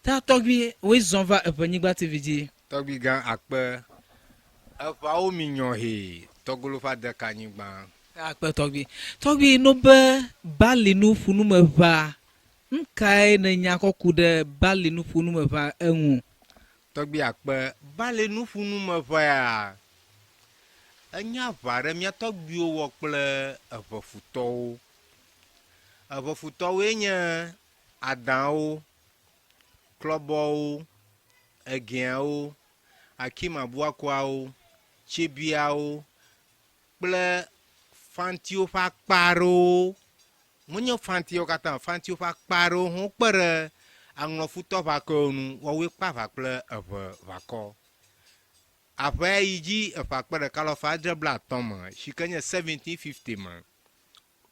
Ta tɔgbui, woe zɔn va Eʋenyigba TV dzi. Tɔgbui gã akpe. Eʋeawo mi nyɔ hee, tɔgolo ƒe adeka nyigba. Akpe tɔgbui. Tɔgbui, no be bali nu ƒunume ʋa, nukae nènya kɔ ku ɖe bali nu ƒunume ʋa eŋu? Tɔgbui akpe, bali nu ƒunume ʋaea, enye aʋa ɖe mía tɔgbuiwo wɔ kple eʋefutɔwo. Eʋefutɔwoe nye adãwo, klɔbɔwo, egɛawo, akimabuakuawo, tsibiawo kple fantiwo ƒe akpa aɖewo. Menye fantiwo katã o, fantiwo ƒe akpa aɖewo hã wokpe ɖe aŋlɔfutɔʋakɔwo ŋu. Woawoe kpe aʋa kple eʋeʋakɔ. Aʋa yi dzi eƒe akpe ɖeka alafa adre blaatɔ̃ me si ke nye 1750 me.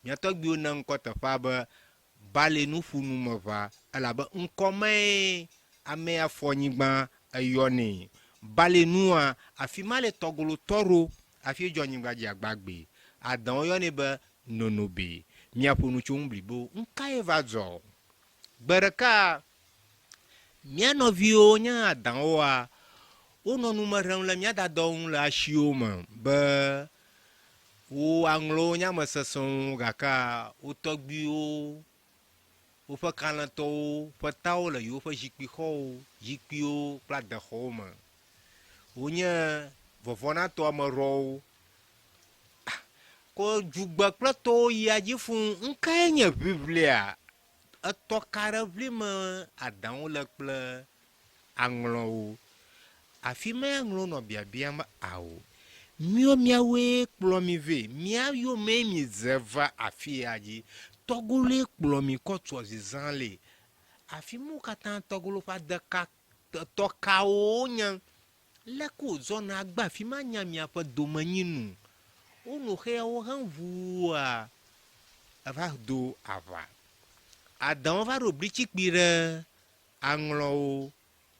Mía tɔgbuiwo na ŋkɔ teƒea be Bali-nuƒunumeʋa elabe ŋkɔ mae amea fɔ nyigba eyɔnɛ. Bali-nua, afima le tɔgolo tɔ ɖo hafi edzɔ anyigba dzi agbagbee. Adãwo yɔnɛ be Nonobe. Míaƒo nu tso ŋu blibo. Nukae va dzɔ? Gbe ɖeka, mía nɔviwo nye adãwoa, wonɔ nu me ɖem le mía dadawo ŋu le asiwo me be Wo aŋlɔwo nye ame sesẽwo, gake wo tɔgbuiwo, woƒe kalẽtɔwo ƒe tawo le yewoƒe zikpuixɔwo, zikpuiwo kple adexɔwo me. Wonye vɔvɔ̃natɔ ame ɖɔwo. Ah, ko dzugbe kple tɔwo yia dzi fũ. Nukae nye ʋiʋlia? Etɔ ka ɖe ʋli me adãwo le kple aŋlɔwo. Afi mae aŋlɔwo nɔ biabiam be, Ao, míwo míawoe kplɔ mi vɛ, mía yomee miedze va afi ya dzi. Tɔgoloe kplɔ mi kɔ tsoa zizã li. Afi mawo katã tɔgolo ƒe adeka tɔkawo nye. Leke wòzɔna agbe afi ma nya miaƒe domenyinu. Wono xeawo hem ʋuua eva do aʋa. Adãwo va ɖo blitsikpi ɖe aŋlɔ wo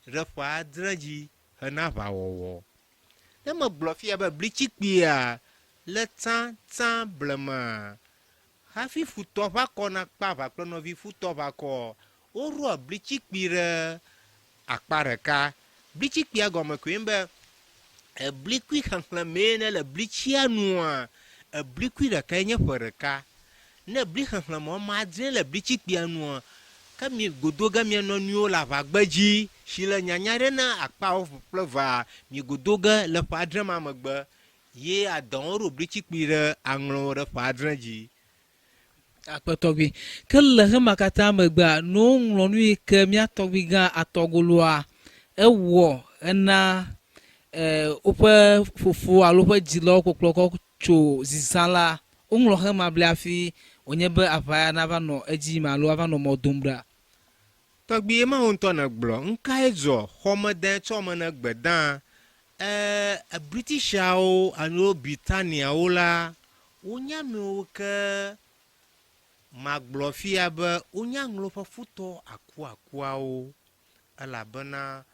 ɖe ƒe adre dzi hena aʋawɔwɔ. Ne megblɔ fia be blitsikpuia le tsã tsã blema hafi futɔʋakɔ nakpe aʋa kple nɔvi futɔʋakɔ, woɖoa blitsikpui ɖe akpa ɖeka. Blitsikpuia gɔme koe nye be eblikui xexlẽmee nele blitsia nua, eblikui ɖekae nye ƒe ɖeka. Ne bli xexlẽme woame adrẽ le blitsikpea nua, ke mi godo ge mia nɔnɔewo le aʋagbedzi, si le nyanya ɖe na akpawo kple evea, mi godo ge le ƒe adrẽ ma megbe, ye adɔ̃wo ɖo blitsikpui ɖe aŋlɔwo ɖe ƒe adrẽ dzi. Akpe tɔgbui. Ke le xema katã megbea, ne woŋlɔ nu yi ke mía tɔgbui gã Atɔgoloa ewɔ hena woƒe fofo alo woƒe dzilawo kpɔkplɔ kɔ tso zizã la, woŋlɔ xema bli hafi wònye be aʋa ya nava nɔ edzi yim alo ava nɔ mɔ dom ɖa. Tɔgbui mawo ŋutɔ nègblɔ, Nukae dzɔ? Xɔmedẽ tsɔ me ne gbe dã. E, Britishawo alo Britaniawo la, wonye amewo ke magblɔ fia be wonye aŋlɔ ƒe futɔ akuakuawo, elabena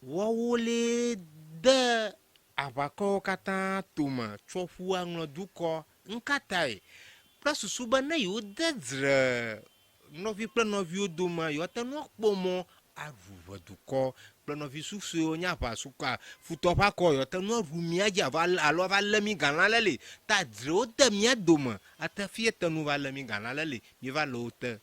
woawo lee de aʋakɔwo katã tome tsɔ ƒu aŋlɔ dukɔ. Nukatae? Kple susu be ne yewode dzre nɔvi kple nɔviwo domea, yewoate ŋu akpɔ mɔ aɖu ʋedukɔ kple nɔvi susuewo nye aʋasukɔa, futɔ ƒe akɔ, yewoate ŋu aɖu mía dzi ava alo ava lé mí galã le li. Ta dzrewo de mía dome, ate fi ete ŋu va lé mí galã le li, míeva le wo te.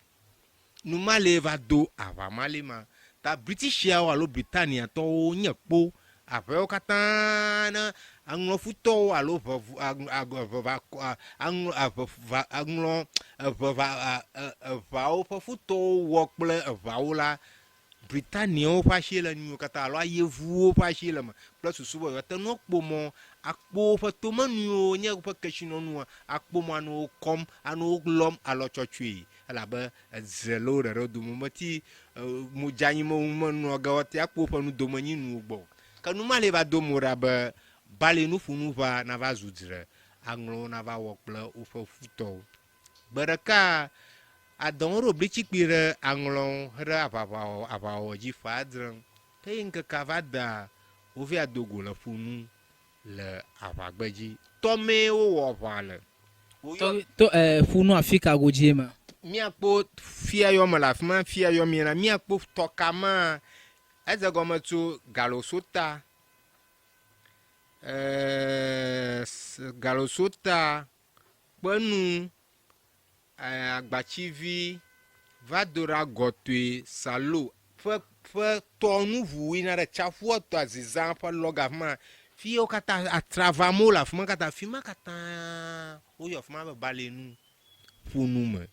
Nu ma lee va do aʋa ma li ma. Ta Britishiawo alo Britaniatɔwo nye kpo Aʋewo katã ne aŋlɔfutɔwo alo ʋeʋu aŋ aŋ aŋlɔ aʋeʋa aŋlɔ eʋeʋa eʋeawo ƒe futɔwo wɔ kple eʋeawo la, Britaniawo ƒe asie le nuwo katã alo ayevuwo ƒe asie le eme kple susu be yewoate ŋu akpɔ mɔ akpɔ woƒe tomenuwo nye woƒe kesinɔnuwo akpɔ mɔ anɔ wo kɔm anɔ wo lɔm alɔ tsɔtsɔe elabe Edze le wo ɖeɖe dome meti modze anyi me menɔ ge woate akpɔ woƒe nudomenyinuwo gbɔ o. Ke nu ma li va do mo ɖa be Bali nuƒonuʋa nava zu dzre, aŋlɔwo nava wɔ kple woƒe futɔwo. Gbe ɖeka adɔ̃wo ɖo blitsikpui ɖe aŋlɔwo heɖe aʋaʋawɔwɔ aʋawɔwɔ dzi ƒe adre. Ke yi ŋkekea va dea, wovea do go le ƒu nu le aʋagbedzi. Tɔ mee wowɔ aʋa le. Woyɔ. Tɔ, to, e, ƒu nu afika godzie ma? Míakpɔ fia yɔ me le afi ma, fia yɔ mía la, míakpɔ tɔka ma, edze gɔme tso Galosota, eh, Galosota, Kpenu, eh, Agbatsivi, va do ɖa Gɔtoe, Salo ƒe ƒe tɔ nu ʋu yina ɖe tsaƒua tɔa zizã ƒe lɔ ga afi ma. Fiwo katã atravamewo le afi ma katã. Fi ma katã woyɔ afi ma be Balenu ƒunu me.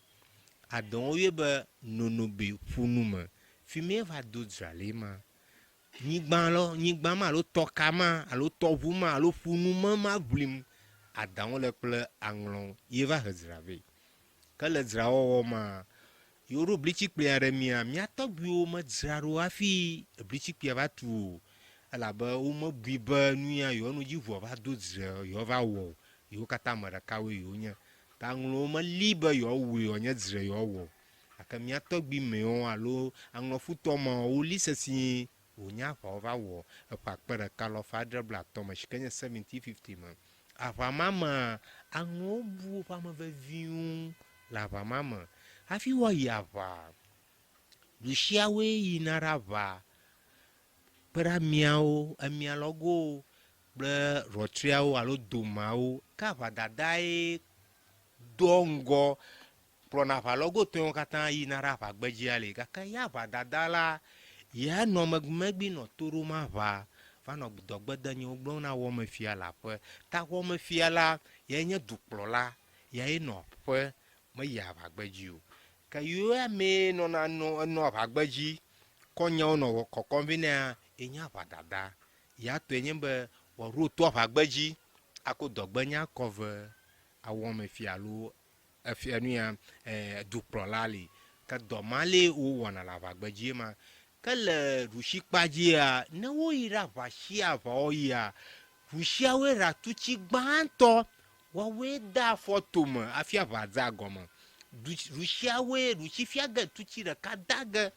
Adɔ̃ woyɔe be Nonobe ƒunu me. Fi mee va do dzra le ma. Nyigba lɔ, nyigba ma alo tɔka ma alo tɔʋu ma alo ƒunu me ma ʋlim adãwo le kple aŋlɔwo ye va he dzra vɛ. Ke le dzrawɔwɔ ma, yi woɖo blitsikpea ɖe mía, mía tɔgbuiwo medzra ɖo hafi blitsikpea va tu o. Elabe womebui be nuya yewoanu dzi ʋua va do dzre yewoava wɔ o. Yewo katã ame ɖekawoe yewonye. Ta aŋlɔwo meli be yewoawɔe wòanye dzre yewoawɔ o. Gake mía tɔgbui mewo alo aŋlɔfutɔ mawo woli sesĩe wònye aʋa wova wɔ eƒe 1530 me si ke nye 1750 me. Aʋa ma mea, aŋlɔwo bu woƒe ame veviwo le aʋa ma me. Hafi woayi aʋa, ɖusiawoe yina ɖe aʋa kpe ɖe amiawo, amia lɔgowo kple ɖɔtriawo alo domeawo. Ke aʋadadae doa ŋgɔ kplɔna aʋalɔgotɔewo katã yina ɖe aʋagbedzia li. Gake ya aʋadada la, ya nɔ megbemegbee nɔ to ɖom aʋa va nɔ dɔgbedenyewo gblɔm na wɔmefia le aƒe. Ta wɔmefia la, yae nye dukplɔla, yae nɔ aƒe, meyia aʋagbedzi o. Ke yewoa mee nɔna nɔ enɔ aʋagbedzi kɔ nyawo nɔ kɔkɔm vɛ nɛa, ye nye aʋadada. Ya tɔe nye be wòaɖo to aʋagbedzi ako dɔgbenya kɔ ve awɔmefia alo efia nu ya e dukplɔla li. Ke dɔ ma li wowɔna le aʋagbedzi ma. Ke le ɖusikpa dzia, ne woyi ɖe aʋa sia aʋawɔɣia, ɖusiawoe ɖea tutsi gbãtɔ. Woawoe dea afɔ tome hafi aʋa dzea gɔme. Ɖusiawoe, ɖusi fia ge tutsi ɖeka da ge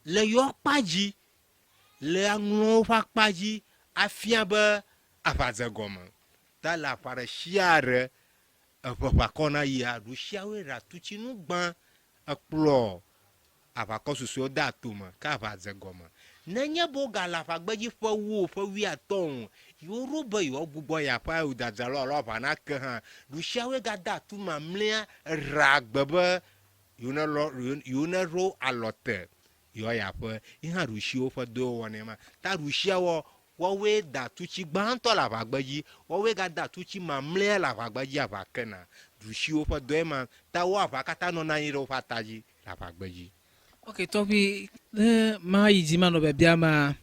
le yewo akpa dzi, le aŋlɔwo ƒe akpa dzi afia be aʋa dze gɔme. Ta le aʋa ɖe sia ɖe Eʋeʋakɔ na yia ɖusiawoe ɖa tutsi nu gbã, ekplɔ aʋakɔ susuewo de atome, ke aʋa dze gɔme. Nenye be wogale aʋagbedzi ƒe wu o, ƒe wuiatɔ̃ o, yi woɖo be yewoagbugbɔ yi aƒe ayi dzadzraɖo alo aʋa nake hã, ɖusiawoe gade atu mamlɛa ɖea gbe be yewonelɔ, yewoneɖo alɔ te yewoayi aƒe. Yi hã ɖusiwo ƒe dɔe wowɔnɛ ma. Ta ɖusiawoa, Woawoe da tutsi gbãtɔ le aʋagbedzi, woawoe gada tutsi mamlɛa le aʋagbedzi aʋa kena. Ɖusiwo ƒe dɔe ma, ta wo aʋa katã nɔna anyi ɖe woƒe ata dzi le aʋagbedzi. Ok tɔgbi, ne mayi dzi manɔ biabia ma,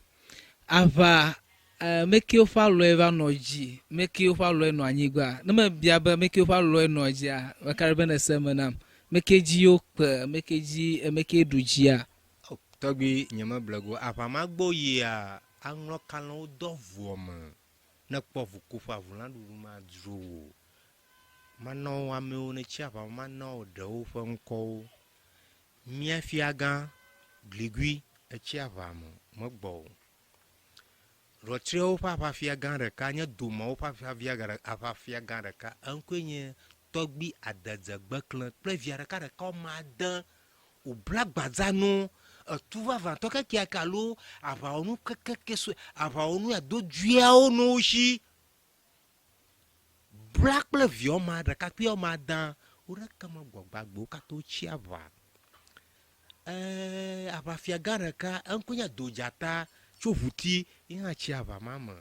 aʋa meke woƒe alɔe va nɔ dzi, meke woƒe alɔe nɔ anyigba? Ne mebia be meke woƒe alɔe nɔ dzia, meka ɖe be nèse eme nam. Meke dzi wokpe, meke dzi, meke ɖu dzia? Tɔgbi, nyemeble go. Aʋa ma gbɔ yia, Aŋlɔ kalẽwo dɔ ʋua me. Ne kpɔ ʋukuƒe aʋulãɖuɖu ma dzro wò. Mana wò amewo ne tsi aʋa mana wò ɖewo ƒe ŋkɔwo. Mía fiagã Gligui etsi aʋa me megbɔ o. Ɖɔtriawo ƒe aʋafiagã ɖeka nye Domawo ƒe aʋafiagã ɖeka. Eŋkɔe nye Tɔgbui Adedze Gbeklẽ kple via ɖekaɖeka woame ade wòbla gbadza nu etu vavãtɔ kekeake alo aʋawɔnu kekeke sue, aʋawɔnu adodoeawo nɔ wo si. Bla kple via woame ɖekakpui woame adea, wo ɖeke megbɔ gbagbe o, wo katã wotsi aʋa. Ee, aʋafiagã ɖeka, eŋkɔe nye Dodzata tso Ʋuti, ye hã tsi aʋa ma me.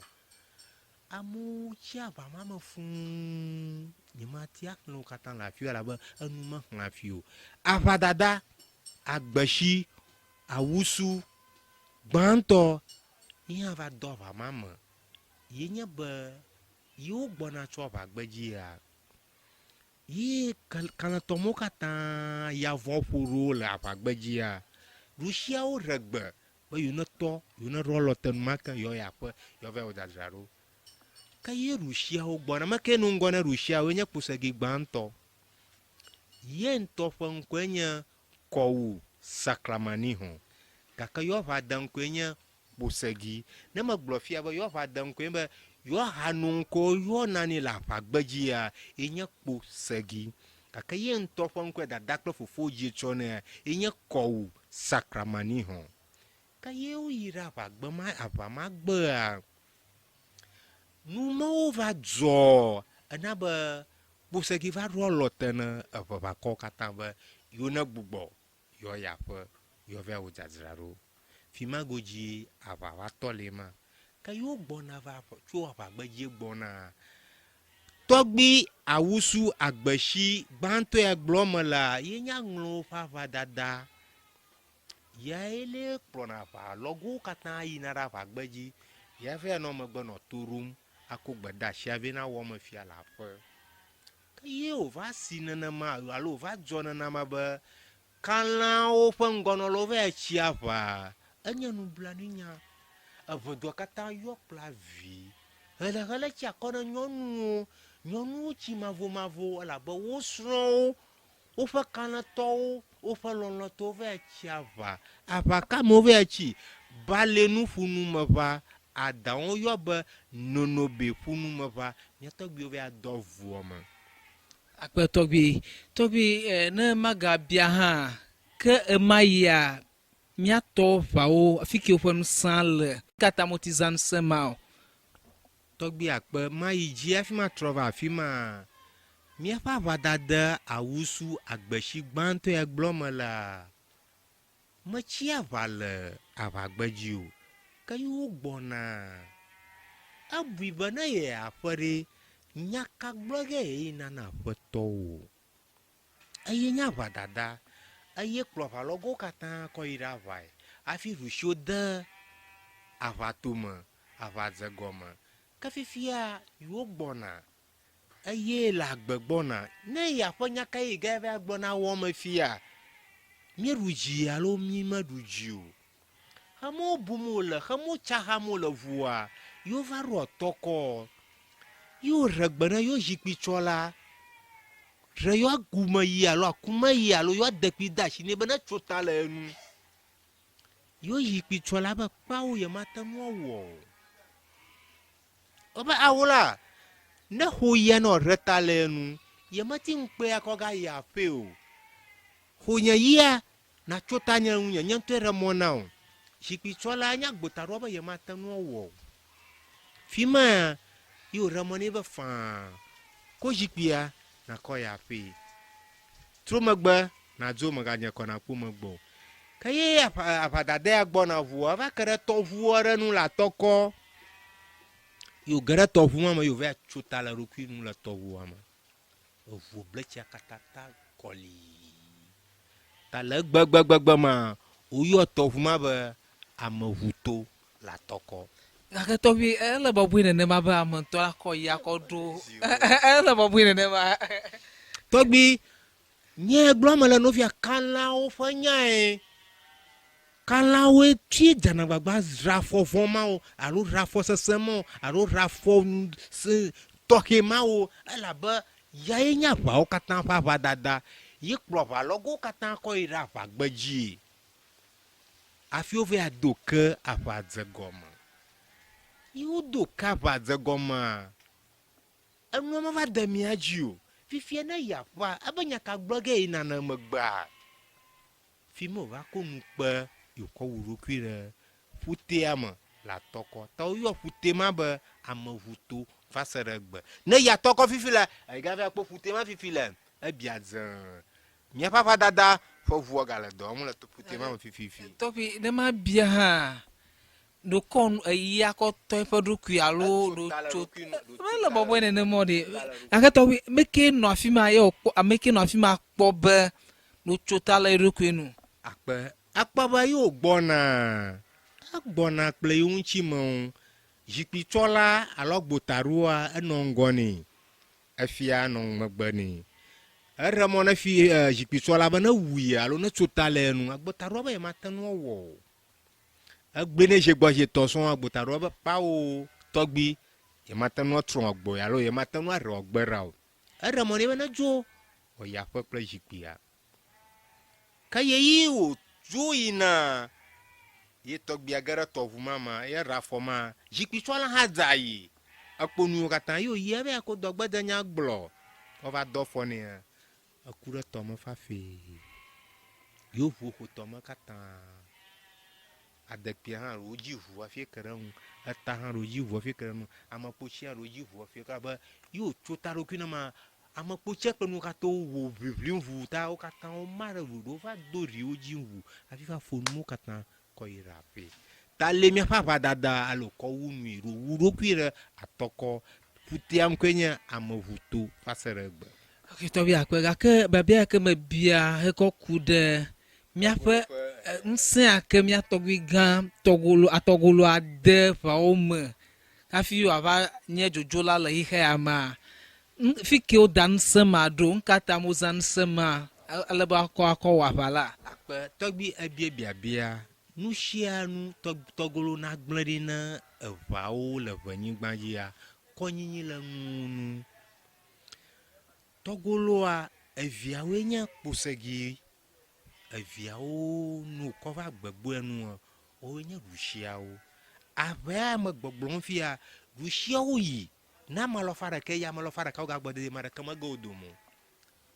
Amewo tsi aʋa ma me fũu. Nyemate axlẽ wo katã le afi o elabe enu mexlẽ afi o. Aʋadada, agbesi, awusu gbãtɔ ye hã va do aʋa ma me. Ye nye be yewo gbɔna tso aʋagbedzia, ye kalẽtɔ mawo katã ya vɔ̃ ƒo ɖo wo le aʋagbedzia, ɖusiawo ɖe gbe be yewonetɔ, yewoneɖo alɔ te enumake, yewoayi aƒe, yewoava yi wɔ dzadzraɖo. Ke ye ɖusiawo gbɔna. Ame kae nɔ ŋgɔ na ɖusiawo? Enye kposegi gbãtɔ. Ye ŋutɔ ƒe ŋkɔe nye Kɔwu Saklamaniho. Gake yewoaʋa de ŋkɔe nye Kposegi. Ne megblɔ fia be yewoaʋa de ŋkɔe be yewoaha nu ŋkɔ yɔna nɛ le aʋagbedzia, ye nye Kposegi. Gake ye ŋutɔ ƒe ŋkɔe dada kple fofo dzie tsɔ nɛa, ye nye Kɔwu Sakramanihɔ. Ke ye woyi ɖe aʋagbe ma, aʋa ma gbea, nu mawo va dzɔ ena be Kposegi va ɖo alɔ te ne eʋeʋakɔwo katã be yewo ne gbugbɔ yewoayi aƒe, yewoava wɔ dzadzraɖo. Fima godzi aʋa va tɔ le ma. Ke yewo gbɔna va tso aʋagbedzie gbɔna. Tɔgbui Awusu Agbesi gbãtɔe gblɔ me la, ye nye aŋlɔwo ƒe aʋadada. Yae lé kplɔna aʋa lɔgowo katã yina ɖe aʋagbedzi. Ya va nɔ megbe nɔ to ɖom ako gbedeasia vɛ na wɔmefia le aƒe. Ke ye wòva si nenema alo wòva dzɔ nenema be kalẽawo ƒe ŋgɔnɔlawo va yi tsi aʋa, enye nublanuinya. Eʋedua katã yɔ kple avi. Helehele tsi akɔ na nyɔnuwo. Nyɔnuwo tsi mavomavo elabe wo srɔ̃wo, woƒe kalẽtɔwo, woƒe lɔlɔ̃tɔwo va yi tsi aʋa. Aʋa ka me wova yi tsi? Balenuƒunumeʋa, Adawo yɔ be Nonobeƒunumeʋa. Mía tɔgbuiwo va yi dɔ ʋua me. Akpe tɔgbui. Tɔgbui, ne magabia hã, ke ɣemaɣia mía tɔwo ʋawo, afi ke woƒe ŋusẽa le? Ka ta moti zã ŋusẽ ma o? Tɔgbui akpe, mayi dzi hafi matrɔ va afi ma. Míaƒe aʋadade awusu agbesi gbãtɔe gblɔ melea, metsi aʋa le aʋagbedzi o, ke ye wogbɔna. Ebui be ne ye aƒe ɖe, nya ka gblɔ ge yeyina na aƒetɔwo? Eye nye aʋadada, eye kplɔ aʋalɔgowo katã kɔ yi ɖe aʋae hafi Rusiwo de aʋatome, aʋa dze gɔme. Ke fifia yewogbɔna eye le agbe gbɔna. Ne eya ƒe nya kae yi va gblɔ na wɔme fia? Míeɖu dzi alo mímeɖu dzi o. Xemewo bum wole, xemewo tsa xam wole ʋua, yewo va ɖo atɔkɔ. Ye woɖe gbe na yewo zikpuitsɔla, ɖe yewoa gu me yi alo aku me yi alo yewoa de kpui de asi nɛ be netso ta le enu. Yewo zikpuitsɔla be kpawo yemate ŋu awɔ o. Wobe awo la, ne xo yia nɔ ɖe ta le enu, yemeti ŋu kpea kɔ ga yi aƒee o. Xo nye yia natso ta nye ŋunye, nye ŋutɔe ɖe mɔ na wò. Zikpuitsɔla nya gbotaɖoa be yemate ŋu awɔ o. Fima ye wòɖe mɔ nɛ be faa, ko zikpuia nakɔ yi aƒee. Trɔ megbe nàdzo mègadze kɔ nàkpɔ megbe o. Ke ye aʋadadea gbɔna ʋua, eva ke ɖe tɔʋu aɖe nu le atɔkɔ. Ye wòge ɖe tɔʋu ma me ye wòva tso ta le eɖokui nu le tɔʋua me. Eʋu bletsia katã ta kɔlii. Ta le egbegbegbegbe ma, woyɔ tɔʋu ma be ameʋuto le atɔkɔ. Gake tɔʋui, ele bɔbɔe nenema be ame ŋutɔ akɔ yi akɔ ɖo. Ele bɔbɔe nenema. Tɔgbui, nye gblɔ mele nɔvia kalãwo ƒe nyae. Kalãwoe tui dzana gbagba zra afɔ vɔ̃ mawo alo ɖe afɔ sesẽ mawo alo ɖe afɔ tɔxɛ mawo elabe yae nye aʋawo katã ƒe aʋadada. Ye kplɔ aʋalɔgowo katã kɔ yi ɖe aʋagbedzie. Hafi wova ya do ke aʋa dze gɔme. Ye wodo ke aʋa dze gɔmea, enua meva de mía dzi o. Fifia ne eyi aƒea, ebe nya ka gblɔ ge yina ne megbea? Fima wòva ko nu kpe ye wòkɔ wu ɖokui ɖe ƒutea me le atɔkɔ. Ta woyɔ ƒute ma be ameʋuto va se ɖe egbe. Ne eyi atɔkɔ fifi la, egava kpɔ ƒute ma fifi le ebia dzẽ. Míaƒe aʋadada ƒe ʋua gale dɔ wɔm le ƒute ma me fififi. Tɔƒi, ne mabia hã, ɖokɔ nu eyi akɔ tɔ eƒe ɖokui alo ɖo tso mele bɔbɔe nenema o ɖe. Gake tɔƒi, meke nɔ afi ma ye wòkpɔ, ame ke nɔ afi ma kpɔ be ɖo tso ta le eɖokui nu. Akpe, akpɔ be ye wògbɔna, egbɔna kple ye ŋutimewo. Zikpuitsɔla alo agbotaɖoa enɔ ŋgɔ nɛ. Efia nɔ megbe nɛ. Eɖe mɔ ne fi zikpuitsɔla be newui alo netso ta le enu. Agbotaɖoa be yemate ŋu awɔ o. Egblɔe nɛ zi gbɔ zi etɔ̃ sɔŋ agbotaɖoa be kpao tɔgbui yemate ŋu atrɔ agbɔe alo yemate ŋu aɖe wòagbe ɖa o. Eɖe mɔ nɛ be nedzo wòayi aƒe kple zikpuia. Ke ɣeyiɣi wòdzo yina ye tɔgbuia ge ɖe tɔʋu ma me ye ɖe afɔ ma, zikpuitsɔla hã dze ayi. Ekpo nuwo katã ye wòyi eva yi ko dɔgbedenya gblɔ. Wova do afɔ nɛa. Eku ɖe tɔ me fafɛ. Yewo ʋuwo ƒo tɔ me katã. Adekpuia hã ɖewo dzi ʋu hafi eke ɖe eŋu. Eta hã ɖewo dzi ʋu hafi eke ɖe eŋu. Amekpotsi hã ɖewo dzi ʋu hafi eke abe ye wòtso ta ɖokui ne ma amekpotsia kple nuwo katã wowɔ ʋiʋlim ʋu ta wo katã woma ɖe ɖoɖo va do ɖi wo dzi ʋu hafi va ƒo nuwo katã kɔ yi ɖe aƒee. Ta le míaƒe aʋadada alo kɔ wu nui ɖo wu ɖokui ɖe atɔkɔ ƒutea ŋkɔe nye ameʋuto va se ɖe egbe. Ok tɔgbi akpe gake biabia yi ke mebia hekɔ ku ɖe míaƒe ŋusẽa ke mía tɔgbui gã tɔgolo atɔgoloa de ƒeawo me hafi wòava nye dzodzola le xixea ya mea, fi ke woda ŋusẽ ma ɖo, nu ka ta wozã ŋusẽ ma ale be woakɔ akɔ wɔ aʋa la? Akpe tɔgbui ebia biabia, Nusianu tɔgolo nagblẽ ɖi ne eʋawo le ʋenyigba dzia, kɔnyinyi le nuwo nu. Tɔgoloa, eviawoe nye kposegi Eviawo nu wòkɔ va gbegbea nua, woawoe nye ɖusiawo. Aʋea me gbɔgblɔm fia, ɖusiawo yi ne ame alafa ɖeka eye ame alafa ɖeka wogagbɔ dedie, ame ɖeke mege wo dome o.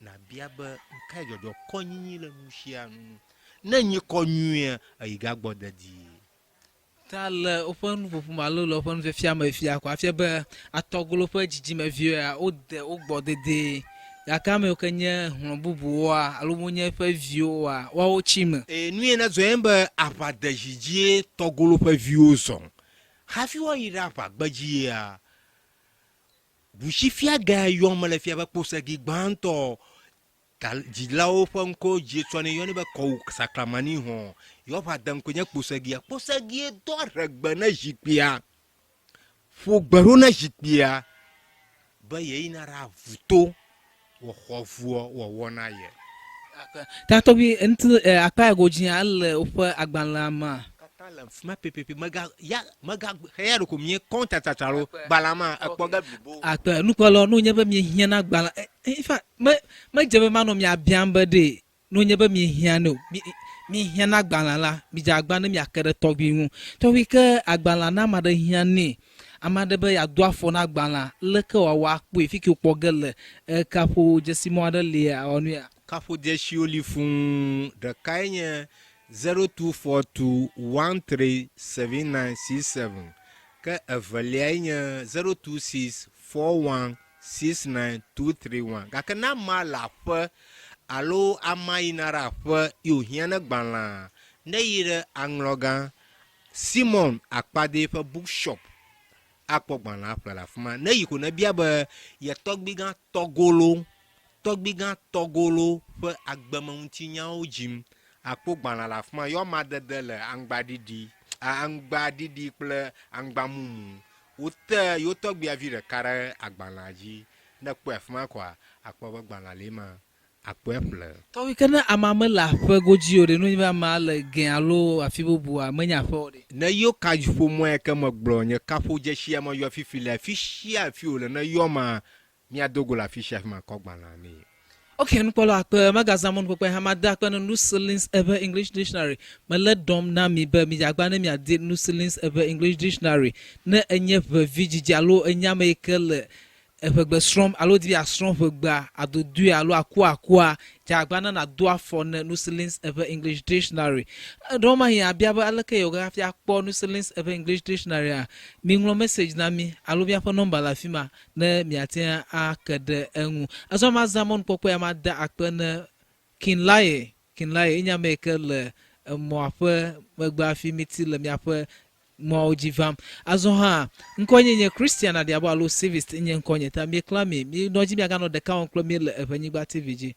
Nàbia be, Nukae dzɔdzɔ kɔnyinyi le nusia nu? Ne enyi kɔ nyuiea, eyi gagbɔ dedie. Ta le woƒe nuƒoƒo me alo le woƒe nufiafia me fia ko afia be atɔgolo ƒe dzidzimeviwoa, wode wo gbɔ dedie. Gake ame yiwo ke nye hlɔ̃ bubuwoa alo wonye eƒe viwoa, woawo tsi eme. Eye nu ye nèzɔ ye be aʋadezi dzie tɔgolo ƒe viwo zɔ. Hafi woayi ɖe aʋagbedziea, ɖusifiagae yɔm mele fia be kposegi gbãtɔ Ta dzilawo ƒe ŋkɔwo dzie tsɔnɛ yɔnɛ be kɔwu saklamani hɔ̃. Yewoƒe adeŋkɔe nye kposegia. Kposegie do aɖegbe ne zikpuia. Ƒo gbe ɖo ne zikpuia be yeyina ɖe avu to wòxɔ vuɔ wɔwɔ na ye. Ta tɔgbi ŋuti akpa ya godzia ele woƒe agbalẽa mea? Katã le fima pɛpɛpɛ mega ya mega xeya ɖeko mie kɔnta tsatsa alo gbalẽa ma ekpɔ ge blibo. Akpe nukpɔlawo ne wonye be miehiã na gbalẽ in fact me medze be manɔ mia biam be ɖe ne wonye be miehiã nɛ o. Mi miehiã na agbalẽa la, midze agbagba ne miake ɖe tɔgbui ŋu. Tɔgbui ke agbalẽa ne ame aɖe hiã nɛ, ame aɖe be yeado afɔ na agbalẽa, leke wòawɔ akpɔe, fi ke wòkpɔ ge le, e kaƒodzesimɔ aɖe lia alo nuya? Kaƒodzesiwo li fũu. Ɖekae nye 0242137967, ke eveliae nye 0264169231. Gake ne amea le aƒe alo amea yina ɖe aƒe ye wòhiã ne gbalẽa, neyi ɖe aŋlɔgã Simon Akpade ƒe bookshop akpɔ gbalẽa ƒle le afi ma. Ne eyi ko nebia be ye tɔgbuigã Tɔgolo, tɔgbuigã Tɔgolo ƒe agbemeŋutinyawo dzim, akpɔ gbalẽa le afi ma. Yewo amadede le aŋgbaɖiɖi, aŋgbaɖiɖi kple aŋgbamumu. Wote yewo tɔgbuia vi ɖeka ɖe agbalẽa dzi. Ne èkpɔe afi ma koa, akpɔ be gbalẽa li ema. Akpɔe ƒle. Tɔgbi ke ne amea mele aƒe godzi o ɖe, ne wonye be amea le gɛ alo afi bubua, menye aƒe o ɖe? Ne yɔ kaƒomɔa ke megblɔ nye kaƒodzesia meyɔ fifi le afisia afi wòle ne yɔ ma, míado go le afisia afi makɔ gbalẽa nɛ. Ok, nukpɔla akpe, megazã mɔnukpɔkpɔe hã made akpe ne Nusilin's eƒe English Dictionary. Mele ɖɔm na mi be midze agba ne miadi Nusilin's eƒe English Dictionary ne enye ʋevi dzidzi alo enye ame yi ke le Eʋegbe srɔ̃m alo di be yeasrɔ̃ ʋegbea adodoea alo akuakua, dze agbagba ne nàdo afɔ ne Nusilin's eƒe English Dictionary. Ɖewomahĩ àbia be aleke yeawɔ hafi akpɔ Nusilin's eƒe English Dictionary-a? Miŋlɔ message na mí alo míaƒe nɔmba le afima ne miate ŋu ake ɖe eŋu. Azɔ mazã mɔnukpɔkpɔ ya mada akpe ne Kinlaye. Kinlaye enye ame yi ke le emɔa ƒe megbe hafi míti le míaƒe mɔawo dzi vam. Azɔ hã, ŋkɔnye nye Christian Adiabo alo Civist nye ŋkɔnye, ta míeklã mi. Minɔ edzi miaganɔ ɖeka wɔm kple mí le Eʋenyigba TV dzi.